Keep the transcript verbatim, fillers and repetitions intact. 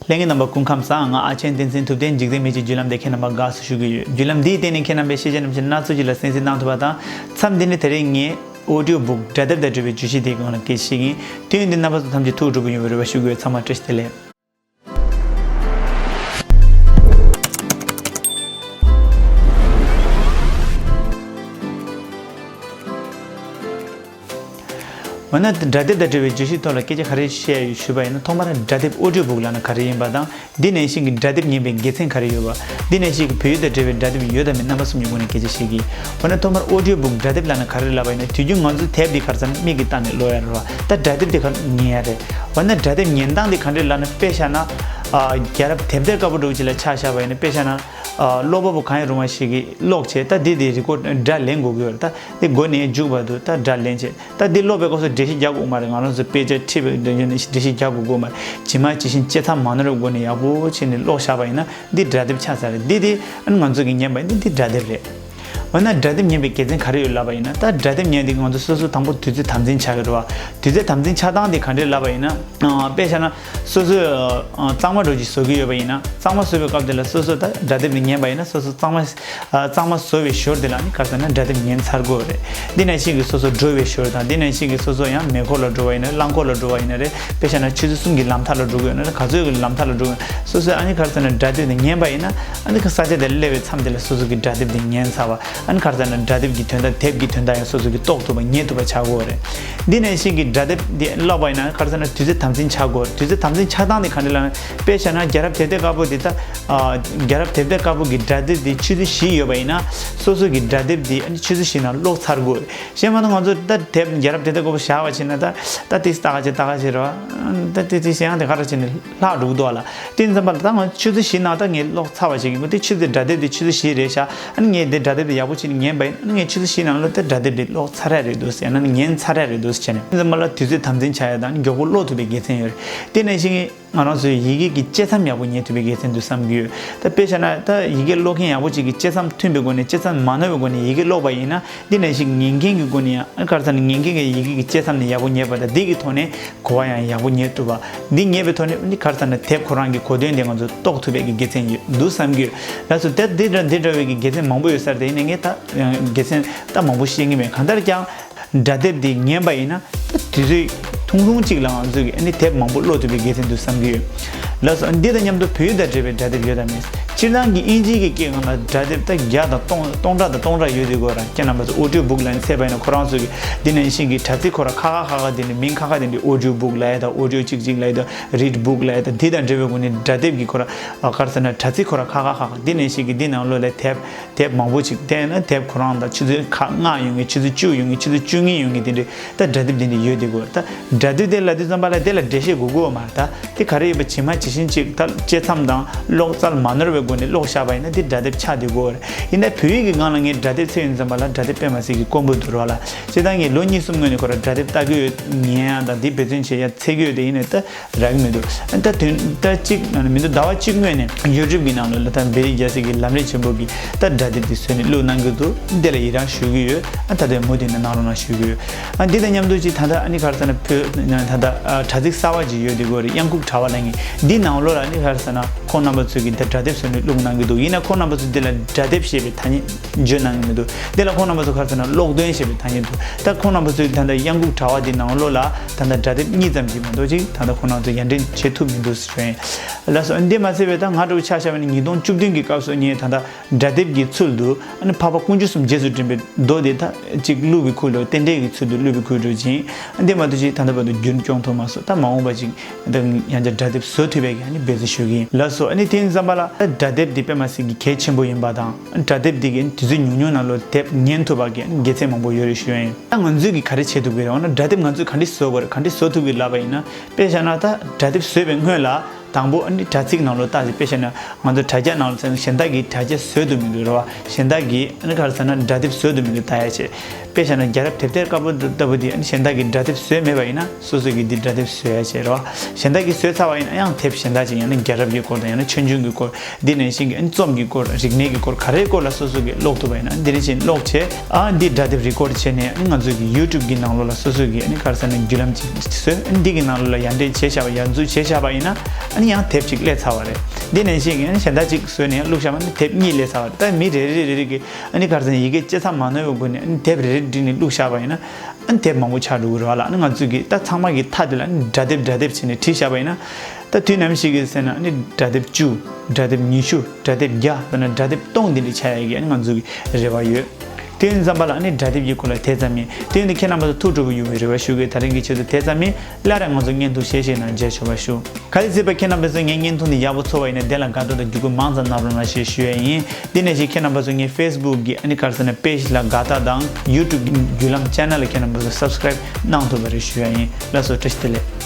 ལྷན་རྒྱས་རྣམ་པ་སྐུ་ཁམས་བཟང་། ང་ཨ་ཆེན་བསྟན་འཛིན་ཐུབ་བསྟན་འཇིག་རྟེན་མི་ཚེའི་བརྒྱུད་ལམ་དེ་ཁྱེད་རྣམ་པར་དགའ་བསུ་ཞུ་གི་ཡོད། བརྒྱུད་ལམ་འདིའི་སྟེང་ནས་ཁྱེད་རྣམ་པས་ཤེས་བྱ་ནམ་ཞིག་སྣ་ཚོགས་ཅིག་ལ་གསན་གཟིགས་གནང་ཐུབ་པ་དང་། མཚམས་འདི་ནས་དེ་རིང་ངས་ཨོ་ཌིའོ་བུག་སྒྲ་དེབ་དང་འབྲེལ་བའི་བརྗོད་གཞི་དེའི་སྒང་ལ་སྐད་ཆ་བཤད་ཀྱི་ཡིན། དུས་ཡུན་འདི་རྣམ་པ་ཚོ་ཐམས་ཅད་ཐུགས་སྤྲོ་པོ་ཡོང་བའི་རེ་བ་ཞུ་གི་ཡོད། ཚང་མ་བཀྲ་ཤིས་བདེ་ལེགས། འོ་ན་སྒྲ་དེབ་དང་འབྲེལ་བའི་བརྗོད་གཞིའི་ཐོག་ལ་སྐད་ཆ་ག་རེ་བཤད་ཡོད་ཞུས་པ་ཡིན་ན། ཐོག་མར་སྒྲ་དེབ་ཨོ་ཌིའོ་བུག་ལབ་ན་ག་རེ་ཡིན་པ་དང་། འདི་ནང་བཞིན་གྱི་སྒྲ་དེབ་ཉན་པའི་དགེ་མཚན་ག་རེ་ཡོད་པ། འདི་ནང་བཞིན་གྱི་བོད་ཡིག་དང་འབྲེལ་བའི་སྒྲ་དེབ་ཡོད་དམ་མེད་རྣམ་པ་གསུམ་གྱི་སྒོ་ནས་སྐད་ཆ་བཤད་ཀྱི། འོ་ན་ཐོག་མར་ཨོ་ཌིའོ་བུག་སྒྲ་དེབ་ལབ་ན་ག་རེ་ལབ་པ་ཡིན་ན། དུས་རྒྱུན་ང་ཚོ་དེབ་འདི་ག་རེ་ཟེར་ན་མིག་གིས་བལྟས་ནས་ཀློག་ཡ་རེད་བ། ད་སྒྲ་དེབ་འདི་ག་ཉན་ཡ་རེད། འོ་ན་སྒྲ་དེབ་ཉན་སྟངས་འདི་ག་འདྲས་ལབ་ན། དཔེ་བཞག་ན་ཨ་རྒྱལ་རབས་དེབ་ཐེར་དཀར་པོ་འདྲ་བོ་ཅིག་ལ་ཆ་བཞག་པ་ཡིན་ན། དཔེ་བཞག་ན་ཨ་ཀློག་པ་པོ་གང་ཡང་རུང་བ་ཞིག་གིས་ཀློག་བྱས། ད་འདི་དེ་རི་ཀོཌ་སྒྲ་ལེན་དགོས་ཀྱི་ཡོད་རེད། ད་འདི་འགོ་ནས་མཇུག་བར་དུ་ད་སྒྲ་ལེན་བྱས། ད་འདི་ཀློག་པའི་སྐབས་སུ་འགྲེལ་བཤད་རྒྱག་དགོས་མ་རེད། ང་རང་ཚོ་དཔེ་ཆ་ཁྲིད་པའི་འགྲེལ་བཤད་རྒྱག་དགོས་དགོས་མ་རེད། ཇི་མ་ཇི་བཞིན་བཅད་མཚམས་མ་ནོར་བའི་སྒོ་ནས་ཡག་པོ་བྱས་ནས་ཀློག་བཞག་པ་ཡིན་ན། འདི་སྒྲ་དེབ་ཆགས་ཚར་རེད། འདི་དེ་ཨ་ནི་ང་ཚོ་གིས་ཉན་པ་ཡིན་ན་འདི་སྒྲ་དེབ་རེད། འོ་ན་སྒྲ་དེབ་ཉན་པའི་དགེ་མཚན་ག་རེ་ཡོད་ལབ་པ་ཡིན་ན། ད་སྒྲ་དེབ་ཉན་དུས་ང་ཚོ་སོ་སོ་དང་པོ་དུས་ཚོད་དམ་འཛིན་ཆགས་ཀྱི་རེད་བ། དུས་ཚོད་དམ་འཛིན་ཆགས་སྟངས་དེ་ག་འདྲས་ལབ་པ་ཡིན་ན། ཨ་དཔེ་བཞག་ན་སོ་སོས་ཨ་གཙང་མ་འདྲ་བོ་ཅིག་བཟོ་གི་ཡོད་པ་ཡིན་ན། གཙང་མ་བཟོ་བའི་སྐབས་དེ་ལ་སོ་སོ་ད་སྒྲ་དེབ་དེ་ཉན་པ་ཡིན་ན། སོ་སོ་གཙང་མ་ཨ་གཙང་མ་བཟོ་བའི་ཞོར་དེ་ལ་ནི་ག་རེ་ཟེར་ན་སྒྲ་དེབ་ཉན་ཚར་དགོས་རེད། འདི་ནང་བཞིན་གྱི་སོ་སོ་འགྲོ་བའི་ཞོར་དང་། འདི་ནང་བཞིན་གྱི་སོ་སོ་ཡང་མེ་འཁོར་ལ་འགྲོ་བ་ཡིན་ན། རླངས་འཁོར་ལ་འགྲོ་བ་ཡིན་ན་རེད། དཔེ་བཞག་ན་ཆུ་ཚོད་གསུམ་གྱི་ལམ་ཐག་ལ་འགྲོ་དགོས་ཡོད་ན་རེད། ག་ཚོད་ཀྱི་ལམ་ཐག་ལ་འགྲོ་དགོས་ཡོད་ན། སོ་སོས་ཨ་ནི་ག་རེ་ཟེར་ན་སྒྲ་དེབ་དེ་ཉན་པ་ཡིན་ན། ཨ་ནི་ས་ཆ་དེ་ལ་སླེབས་པའི་མཚམས་དེ་ལ་སོ་སོ་གི་སྒྲ་དེབ་དེ་ཉན་ཚར་བ། ཨ་ནི་ག་རེ་ཟེར་ན་སྒྲ་དེབ་ཀྱི་དོན་དག་དེབ་ཀྱི་དོན་དག་ཡང་སོ་སོ་གིས་རྟོགས་ཐུབ་པ་ཉན་ཐུབ་པ་ཆགས་ཀྱི་ཡོད་རེད། འདི་ནང་བཞིན་གྱི་སྒྲ་དེབ་འདི་ཀློག་པ་ཡིན་ན་ག་རེ་ཟེར་ན་དུས་ཚོད་དམ་འཛིན་ཆགས་དགོས། དུས་ཚོད་དམ་འཛིན་ཆགས་སྟངས་དེ་ག་འདྲ་ལབ་ན། དཔེ་བཞག་ན་རྒྱལ་རབས་དེབ་ཐེར་དཀར་པོ་འདི་ད་ཨ་རྒྱལ་རབས་དེབ་ཐེར་དཀར་པོ་གི་སྒྲ་དེབ་འདི་ཆུ་ཚོད་བཞི་ཡོད་པ་ཡིན་ན། སོ་སོ་གི་སྒྲ་དེབ་འདི་ཨ་ནི་ཆུ་ཚོད་བཞི་ནང་ཀློག་ཚར་དགོས། གཞན་མ་གཏོགས་ང་ཚོ་ད་དེབ་རྒྱལ་རབས་དེབ་ཐེར་དཀར་པོ་བཞག་པ་བྱས་ན། ད་ད་དེ་ལྟ་ག་བྱེད་ལྟ་ག་བྱེད་རེད་བ། ད་དེ་དེ་གཞན་ཡང་དེ་ག་རེ་བྱས་ནས་ལྷག་འགྲོ་གི་འདུག་ལ། དེ་ཡིན་ཙམ་པ་ལ་ད་ང་ཆུ་ཚོད་བཞི་ནང་ད་ངས་ཀློག་ཚར་བ་ཞིག་ཡིན་དགོས། དེ་ཆུ་ཚོད་སྒྲ་དེབ་དེ་ཆུ་ཚོད་བཞི་རེད་ཤག་ཨ་ནི་ངས་དེ་སྒྲ་དེབ་དེ་ཡག་པོ་བྱས་ནས་ཉན་པ་ཡིན། ཨ་ནི་ངས་ཆུ་ཚོད་བཞི་ནང་ལ་དེ་སྒྲ་དེབ་དེ་ཀློག་ཚར་ཡ་རེད་འདུག་ཟེར། ཨ་ནི་ཉན་ཚར་ཡ་རེད་འདུག་ཟེར་བྱས་ནས། དེ་ཡིན་ཙམ་པ་ལ་དུས་ཚོད་དམ་འཛིན་བྱ་ཡ་དང་། ཨ་ནི་མགྱོགས་པོ་ཀློག་ཐུབ་པའི་དགེ་མཚན་ཡོད་རེད། དེ་ནང་བཞིན་ང་རང་ཚོའི་ཡི་གེ་གི་གཅེས་མཚམས་ཡག་པོ་ཉན་ཐུབ་པའི་དགེ་མཚན་འདུག་བསམ་གྱི་ཡོད། ད་དཔེ་བཞག་ན་ད་ཡི་གེ་ཀློག་མཁན་ཡག་པོ་ཅིག་གིས་གཅེས་མཚམས་མཐུན་པའི་སྒོ་ནས། གཅེས་མཚམས་མ་ནོར་བའི་སྒོ་ནས་ཡི་གེ་ཀློག་པ་ཡིན་ན། འདི་ནང་བཞིན་ཉན་མཁན་གྱི་སྒོ་ནས་ཡང་ཨ་ག་རེ་ཟེར་ན་ཉན་མཁན་གྱི་ཡི་གེ་གི་གཅེས་མཚམས་ནི་ཡག་པོ་ཉན་པ་དང་། འདི་གི་ཐོག་ནས་གོ་བ་ཡང་ཡག་པོ་ཉན་ཐུབ་པ། འདི་ཉན་པའི་ཐོག་ནས་ཨ་ནི་ག་རེ་ཟེར་ན་དེབ་ཁོ་རང་གི་གོ་དོན་དེ་ང་ཚོ་རྟོགས་ཐུབ་པའི་གི་དགེ་མཚན་ཡོད་འདུག་བསམ་གྱི་ཡོད། ལགས་སོ། དེབ་འདི་འདྲ་འདི་འདྲ་བའི་གི་དགེ་མཚན་མང་པོ་ཡོད་ས་རེད། དེ་ཡིན་ནའི་ངས་ད་ཡང་དགེ་མཚན་ད་མང་པོ་བཤད་ཀྱི་མེད། གང་ལྟར་ཀྱང་སྒྲ་དེབ་འདི་ཉན་པ་ཡིན་ན། ད་དུས་ཚོད་ཐུང་ཐུང་གཅིག་ལ་ང་ཚོས་ཀྱི་ཨ་ནི་དེབ་མང་པོ་ཀློག་ཐུབ་པའི་དགེ་མཚན་འདུག་བསམ་གྱི་ཡོད། ལགས་སོ། འདི་དང་མཉམ་དུ་བོད་ཡིག་དང་འབྲེལ་བའི་སྒྲ་དེབ་ཡོད་དམ་མེད། སྤྱིར་བཏང་གི་དབྱིན་ཇིའི་གི་སྐད་སྒང་ལ་སྒྲ་དེབ་ད་བརྒྱ་དང་སྟོང་སྟོང་ཕྲག་དང་སྟོང་ཕྲག་ཡོད་དེ་གོ་ར། ཁྱེད་རྣམ་པ་ཚོ་ཨོ་ཌིའོ་བུག་ལ་ནི་ཚད་པ་ཡིན་ན། ཁོ་རང་ཚོ་གི་འདི་ནང་བཞིན་གྱི་དྲ་ཚིགས་ཁོ་ར་ཁག་ཁག་ཁག་ཁག་དེ་འདྲའི་མིང་ཁག་ཁག་དེ་འདྲའི་ཨོ་ཌིའོ་བུག་ལབ་ཡ་དང་། ཨོ་ཌིའོ་གཅིག་གཅིག་ལབ་ཡ་དང་། རིཌ་བུག་ལབ་ཡ་དང་། དེ་དང་འབྲེལ་བའི་སྒོ་ནས་སྒྲ་དེབ་ཀྱི་ཁོ་ར་ཨ་ག་རེ་ཟེར་ན་དྲ་ཚིགས་ཁོ་ར་ཁག་ཁག་ཁག་ཁག་འདི་ནང་བཞིན་གྱི་འདི་ནང་ལོགས་ལ་དེབ་དེབ་མང་པོ་ཅིག་བལྟས་ན། དེབ་ཁོ་རང་དང་ཆུ་ཚོད་ཁག་ལྔ་ཡོད་མཁན། ཆུ་ཚོད་བཅུ་ཡོད་མཁན། ཆུ་ཚོད་བཅུ་གཉིས་ཡོད་མཁན་དེ་འདྲའི་ད་སྒྲ་དེབ་དེ་འདྲ་ཡོད་དེ་གོ། ད་སྒྲ་དེབ་དེ་ལབ་དུས་ཙམ་པ་ལ་དེ་ལ་འགྲེལ་བཤད་དགོས་ཀྱི་ཡོད་མ་རེད། ད་དེ་ག་རེ་ཡོད་པ་ཇི་མ་ཇི་བཞིན་ཅིག་ད་གཅེས་མཚམས་དང་ཀློག་རྩལ་མ་ནོར་བའི་སྒོ་ནས་ཀློག་བཞག་པ་ཡིན་ན་དེ་སྒྲ་དེབ་ཆགས་བསྡད་ཀྱི་ཡོད་རེད། ཡིན་ནའི་བོད་ཡིག་གི་སྒང་ལ་ངས་སྒྲ་དེབ་འཚོལ་ཡོང་དུས་ཙམ་པ་ལ་སྒྲ་དེབ་དཔེ་མ་སྲིད་ཀྱི་དཀོན་པོ་འདུག་རོགས་ལ། སྤྱིར་བཏང་ངས་ལོ་གཉིས་གསུམ་སྔོན་ནས་ཁོ་ར་སྒྲ་དེབ་ལྟ་གི་ཡོད། ཉན་ཡ་དང་དེ་འབད་བརྩོན་བྱེད་ཡ་འཚོལ་གི་ཡོད། དེ་ཡིན་ནའི་ད་རག་གི་མི་འདུག། ཨ་ད་དོན་ད་གཅིག་མི་འདུག། ཟླ་བ་གཅིག་སྔོན་ནས་ཡུ་ཊུབ་གི་ནང་ལོགས་ལ་ད་བེ་རི་རྒྱལ་སྲས་ཀྱི་ལམ་རིམ་ཆེན་པོ་གི་ད་སྒྲ་དེབ་དེ་བཟོས་ནས་བླུགས་གནང་གི་འདུག། འདི་ལ་ཡི་རངས་ཞུ་གི་ཡོད། ཨ་ད་དེ་མུ་མཐུད་ནས་གནང་རོགས་གནང་ཞུ་གི་ཡོད། ཨ་འདི་དང་མཉམ་དུ་ཅིག་ད་ལྟ་ཨ་ནི་ག་རེ་ཟེར་ན་བོད་ད་ལྟ་ཨ་དྲ་ཚིགས་གསར་བ་ཅིག་ཡོད་དེ་གོ་རེད། གཡང་འགུག་དྲ་བ་ལབ་མཁན། འདི་ནང་ལོགས་ལ་ཨ་ནི་ག་རེ་ཟེར་ན་ཁོང་རྣམ་པ་ཚོས་ཀྱི་ད་སྒྲ་དེབ་བཟོས་ནས་བླུགས་གནང་གི་འདུག། ཡིན་ན་ཁོང་རྣམ་པ་ཚོས་འདི་ལ་སྒྲ་དེབ་ཞེས་པའི་ཐ་སྙད་བརྗོད་གནང་གི་མི་འདུག། དེ་ལ་ཁོང་རྣམ་པ་ཚོ་ག་རེ་ཟེར་ན་ཀློག་འདོན་ཞེས་པའི་ཐ་སྙད་འདུག། ད་ཁོང་རྣམ་པ་ཚོས་ད་ལྟ་གཡང་འགུག་དྲ་བ་འདི་ནང་ལོགས་ལ་ད་ལྟ་སྒྲ་དེབ་གཉིས་ཙམ་ཅིག་མ་གཏོགས་ཅིག་ད་ལྟ་ཁོང་རྣམ་ཚོས་ཡར་འདྲེན་བྱེད་ཐུབ་མི་འདུག་ཟེར་ཞུ་ཡིན། ལགས་སོ། འདི་མ་ཟད་པའི་ད་ང་འདྲ་བོ་ཆ་བཞག་པ་ཡིན་ན་ཉིས་སྟོང་བཅུ་བདུན་གྱི་སྐབས་སུ་ངས་ད་ལྟ་སྒྲ་དེབ་ཀྱི་ཚུལ་དུ་ཨ་ནི་འཕགས་པ་དཀོན་མཆོག་གསུམ་རྗེས་སུ་དྲན་པའི་མདོ་དེ་ད་ཅིག་བླུགས་པའི་ཁུལ་དུ། རྟེན་འབྲེལ་གྱི་ཚུལ་དུ་བླུགས་པའི་ཁུལ་འགྲོ་ཅིང་། འདི་མ་གཏོགས་ཅིག་ད་ལྟ་བར་དུ་རྒྱུན་སྐྱོང་ཐུབ་མ་སོང་། ད་མ་འོངས་པ་ཅིག་ད་ཡང་བསྐྱར་སྒྲ་དེབ་བཟོ་ཐུབ་པའི་གི་ཨ་ནི་འབད་བརྩོན་ཞུ་གི་ཡིན། ལགས་སོ། ཨ་ནི་དེ་ཡིན་ཙམ་པ་ལ་ད་སྒྲ་དེབ་འདི་དཔེ་མ་སྲིད་ཀྱི་གལ་ཆེན་པོ་ཡིན་པ་དང་། སྒྲ་དེབ་འདི་གི་དུས་ཚོད་ཉུང་ཉུང་ནང་ལོགས་དེབ་ཉན་ཐུབ་པ་གི་ཨ་ནི་དགེ་མཚན་མང་པོ་ཡོད་རེད་ཞུ་ཡ་ཡིན། ད་ང་ཚོས་ཀྱི་ག་རེ་བྱེད་ཐུབ་ཀྱི་རེད། འོ་ན་སྒྲ་དེབ་ང་ཚོས་ག་འདྲས་བཟོ་དགོས་རེད། ག་འདྲས་བཟོ་ཐུབ་ཀྱི་ལབ་པ་ཡིན་ན། དཔེ་བཞག་ན་ད་སྒྲ་དེབ་བཟོས་པའི་སྔོན་ལ་དང་པོ་ཨ་ནི་དྲ་ཚིགས་ནང་ལོགས་ལྟ་ཟེར། དཔེ་བཞག་ན་ང་ཚོ་དྲ་རྒྱ་ནང་ལོགས་ཟེར་ན་གཞན་དག་གིས་དྲ་རྒྱ་བཟོས་འདུག་མི་འདུག་རེད་བ། གཞན་དག་གིས་ཨ་ནི་ག་རེ་ཟེར་ན་སྒྲ་དེབ་བཟོས་འདུག་མི་འདུག་ལྟ་ཡ་བྱས། དཔེ་བཞག་ན་རྒྱལ་རབས་དེབ་ཐེར་དཀར་པོ་ལྟ་བུ་དེ་ཨ་ནི་གཞན་དག་གིས་སྒྲ་དེབ་བཟོས་མེད་པ་ཡིན་ན་སོ་སོ་གིས་འདི་སྒྲ་དེབ་བཟོ་ཡ་བྱས་རེད་བ། གཞན་དག་གིས་བཟོས་ཚར་བ་ཡིན་ན་ཡང་དེབ་གཞན་དག་ཅིག་ཡང་ན་རྒྱལ་རབས་ཀྱི་སྐོར་དང་ཡང་ན་ཆོས་འབྱུང་གི་སྐོར། འདི་ནང་བཞིན་གྱི་ཨ་ནི་རྩོམ་གྱི་སྐོར། རིག་གནས་ཀྱི་སྐོར། ག་རེའི་སྐོར་ལ་སོ་སོ་གིས་ཀློག་ཐུབ་པ་ཡིན་ན་འདི་ནང་བཞིན་ཀློག་བྱས། ཨ་འདི་སྒྲ་དེབ་རི་ཀོཌ་བྱས་ནས་ཨ་ནི་ང་ཚོ་གི་ཡུ་ཊུབ་གི་ནང་ལོགས་ལ་སོ་སོ་གིས་ཨ་ནི་ག་རེ་ཟེར་ན་བརྒྱུད་ལམ་ཅིག་བཟོས། ཨ་ནི་འདི་གི་ནང་ལོགས་ལ་ཡར་འདྲེན་བྱས་བཞག་པ། ཡར་འཛུལ་བྱས་བཞག་པ་ཡིན་ན་ཨ་ནི་ཡང་དེབ་ཅིག་སླེབས་ཚར་བ་རེད། འདི་ནང་བཞིན་གྱི་ཨ་ནི་གཞན་དག་ཅིག་བཟོས་ནས་བླུགས་བཞག་པ་ན་དེབ་གཉིས་སླེབས་ཚར་བ་རེད། ད་མི་རེ་རེ་རེ་རེ་གིས་ཨ་ནི་ག་རེ་ཟེར་ན་ཡི་གེ་ལྕེ་ཚ་མ་ནོར་བའི་སྒོ་ནས་ཨ་ནི་དེབ་རེ་རེ་བསྒྲིགས་ནས་བླུགས་བཞག་པ་ཡིན་ན་ཨ་ནི་དེབ་མང་པོ་ཆགས་འགྲོ་གི་རེད་བ་ལ། ཨ་ནི་ང་ཚོ་གིས་ད་ཚང་མ་གི་མཐའ་དེ་ལ་ཨ་ནི་སྒྲ་དེབ་སྒྲ་དེབ་བྱས་ནས་བྲིས་བཞག་པ་ཡིན་ན། ད་དུས་ནམ་ཞིག་གི་ཟེར་ན་ཨ་ནི་སྒྲ་དེབ་བཅུ། སྒྲ་དེབ་ཉི་ཤུ། སྒྲ་དེབ་བརྒྱ། ད་ནི་སྒྲ་དེབ་སྟོང་འདི་འདྲ་ཆགས་ཡ་གི་ཨ་ནི་ང་ཚོ་གི་རེ་བ་ཡོད། དེ་ཡིན་ཙམ་པ་ལ་ཨ་ནི་སྒྲ་དེབ་ཀྱི་སྐོར་ལ་དེ་ཙམ་ཡིན། དེ་ཡིན་དུས་ཁྱེད་རྣམ་པ་ཚོ་ཐུགས་སྤྲོ་པོ་ཡོང་བའི་རེ་བ་ཞུ་གི། ད་རིང་གི་ཆེད་དུ་དེ་ཙམ་ཡིན། སླར་ཡང་ང་ཚོ་བརྙན་ཐུང་གཞན་ཞིག་ནང་མཇལ་ཆོག་པ་ཞུ། གལ་སྲིད་པ་ཁྱེད་རྣམ་པ་ཚོས་ངའི་བརྙན་ཐུང་འདི་ཡག་པོ་ཚོར་བ་ཡིན་ན་དེ་ལ་དགའ་རྟགས་དང་བརྒྱུད་སྐུལ་མང་ཙམ་གནང་རོགས་གནང་ཞེས་ཞུ་ཡ་ཡིན། དེ་ནང་བཞིན་ཁྱེད་རྣམ་པ་ཚོ་ངའི་ཕེ་སི་བུག་གི་ཨ་ནི་ག་རེ་ཟེར་ན་པེ་ཇི་ལ་དགའ་རྟགས་དང་ཡུ་ཊུབ་གི་བརྒྱུད་ལམ་ཆེ་ནལ་ལ་ཁྱེད་རྣམ་པ་ཚོ་སབ་སི་ཀ་རེབ་གནང་ཐུབ་པ་རེ་ཞུ་ཡ་ཡིན། ལགས་སོ། བཀྲ་ཤིས་བདེ་ལེགས།